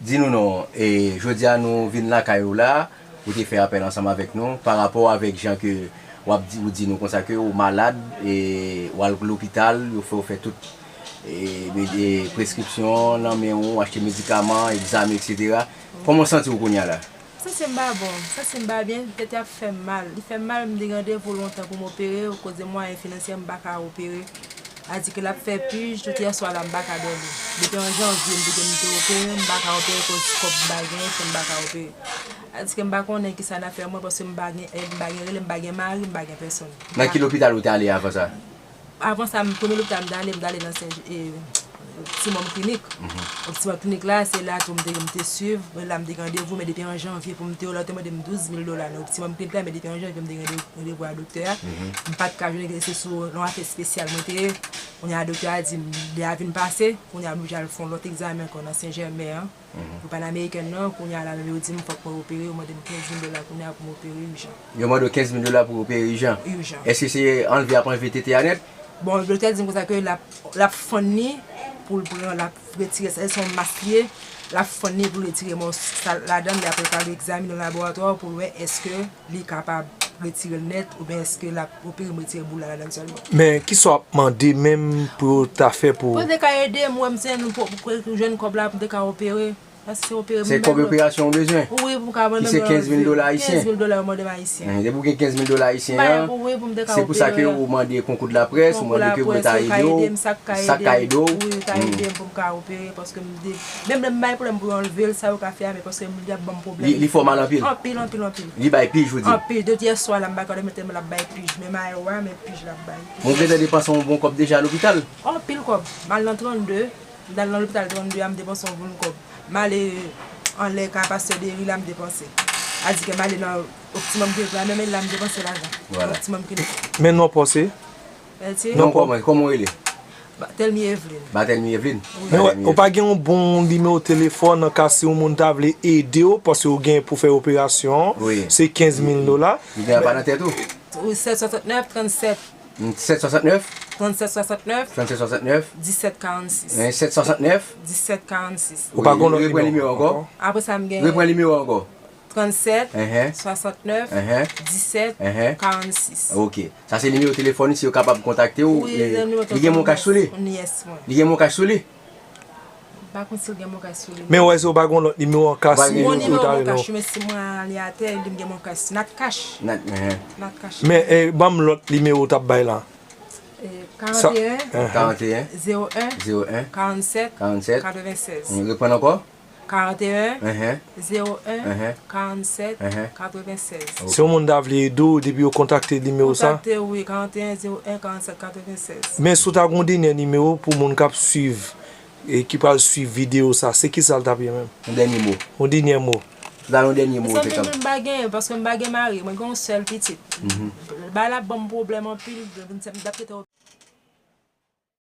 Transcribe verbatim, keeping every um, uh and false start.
Di nou non, e, jodi a nou vin lakay ou la, ou te fè apèl ansanm avèk nou, pa rapò avèk jan ke w ap di, ou di nou konsa ke ou malad, e, ou al lopital, yo fè w fè tout, e, me- e, preskripsyon nan men ou, achte medikaman, egzamen, etsetera. Kòman w santi w kounye a la? Santi m pa bon, santi m pa byen, tèt ap fè m mal. Li fè m mal, m te gen randevou lontan pou m opere, akoz de mwayen finansyè m pa ka opere. Sa di ke l ap fè pij, tout yè swa la m pa ka dòmi. Depi an janvye m te gen m te opere, m pa ka opere akoz kòb m pa genyen, fè m pa ka opere. Sa di ke m pa konnen kisa n ap fè mwen, paske m pa gen èd, m pa gen rele, m pa gen mari, m pa gen pèsonn. Nan ki lopital ou te ale avan sa? Avan sa, m- premye lopital m t ale, m t ale nan Sen, e, Optimum Clinic. Optimum Clinic la, se la tou m te, m te swiv, men la m te gen randevou, men depi an janvye pou m te yo, la yo te mande m douz mil dola nan Optimum Clinic la, men depi an janvye m te gen randevou ak doktè a. M pa t ka jwenn, se sou yon afè espesyal mwen te ye. Kounye a doktè a di m, lè a vin pase, kounye a m oblije al fè yon lòt egzamen ankò nan Sen Jèmen an. Pou Panamericana nan, kounye a la menm yo di m fòk mwen opere, yo mande m kenz mil dola kounye a pou m opere ijan. Yo mande w kenz mil dola pou w opere ijan? Ijan. Èske se anlve y ap anlve tete a nèt? Bon, doktè di m konsa ke l ap, l ap fann li pou l pran, l ap retire, se yon mas li ye, l ap fann li pou l retire mòso sa ladan l, apre l pral egzamine nan laboratwa pou l wè èske li kapab retire l nèt, oubyen èske l ap opere m retire boul la ladan l sèlman. Men kisa w ap mande menm pou yo ta fè pou ou? Pou yo te ka ede m, wè m se pou, pou jwenn kòb la pou m te ka opere. Paske se opere m bezwen. Se kòb operasyon ou bezwen? Wi, pou m ka mande. Ki se kenz mil dola ayisyen? Kenz mil dola yo mande m ayisyen. Depi w gen kenz mil dola ayisyen an, se pou sa ke ou mande konkou de laprès, ou mande ke yo ta ede w, sa k ka ede w. Wi, yo ta ede m pou m ka opere, paske m de, menm lè m bay pwoblèm pou yo anlve l, sa yo ka fè a, men paske m, li ap ban m pwoblèm. Li, li fè w mal anpil? Anpil, anpil, anpil. Li bay pij, ou di? Anpil. Depi yè swa la, m pa ka dòmi tèlman l ap bay pij. Men mayo a, men pij l ap bay. Mwen gentan depanse yon bon kòb deja lopital. Anpil kòb. M al nan trannde, m t al nan lopital trannde a, m depanse yon bon kòb. M ale anlè ka pastè Deri la, m depanse. A di ke m ale nan Optimum Clinic la, menm la m depanse lajan. Vwala. Optimum Clinic. Men non w panse? Pèdi. Non, kòman, kòman w rele? Batèlmi Eveline. Batèlmi Eveline? Wi. Men wè, ou pa gen yon bon nimewo telefòn nan ka si yon moun ta vle ede w, paske ou gen pou fè operasyon an, wi, se kenz mil dola. Li gen pa nan tèt ou? Wi, sèt swasantnèf, trannsèt. Sèt swasantnèf? Trannsèt swasantnèf. Trannsèt swasantnèf. Disèt karannsis. Hein, sèt swasantnèf? Disèt karannsis. Ou pa gon lòt nimewo ankò? Apre sa, m gen. Repran nimewo ankò. Trannsèt, swasantnèf, disèt, karannsis. Ok. Sa se nimewo telefòn li, si yo kapab kontakte w. Wi, li gen MonCash sou li? Yes, mwen. Li gen MonCash sou li? M pa konn si l gen MonCash sou li. Men wè, si w pa gon lòt nimewo an ka si ou ta rele w. Gon nimewo MonCash, men si mwen ale atè, li m gen MonCash. Natcash. Nat, enhen. Natcash. Men, eh, ban m lòt nimewo w t ap bay la. Eh, karanteyen, karanteyen, zewo en, zewo en, karannsèt, karannsèt, katrevennsèz. Reprann ankò? Karanteyen, zewo en, karannsèt, katrevennsèz. Se yon moun ta vle ede w, depi yo kontakte nimewo sa? Kontakte, wi, karanteyen, zewo en, karannsèt, katrevennsèz. Men si w ta gen yon dènye nimewo pou moun k ap swiv, e ki pral swiv videyo sa, se kisa l t ap ye menm? Yon dènye mo. Yon dènye mo. Sa yon dènye mo, se sa m di, m pa gen, paske m pa gen mari, mwen gen yon sèl pitit. Bagay la ban m pwoblèm anpil, m t ap kite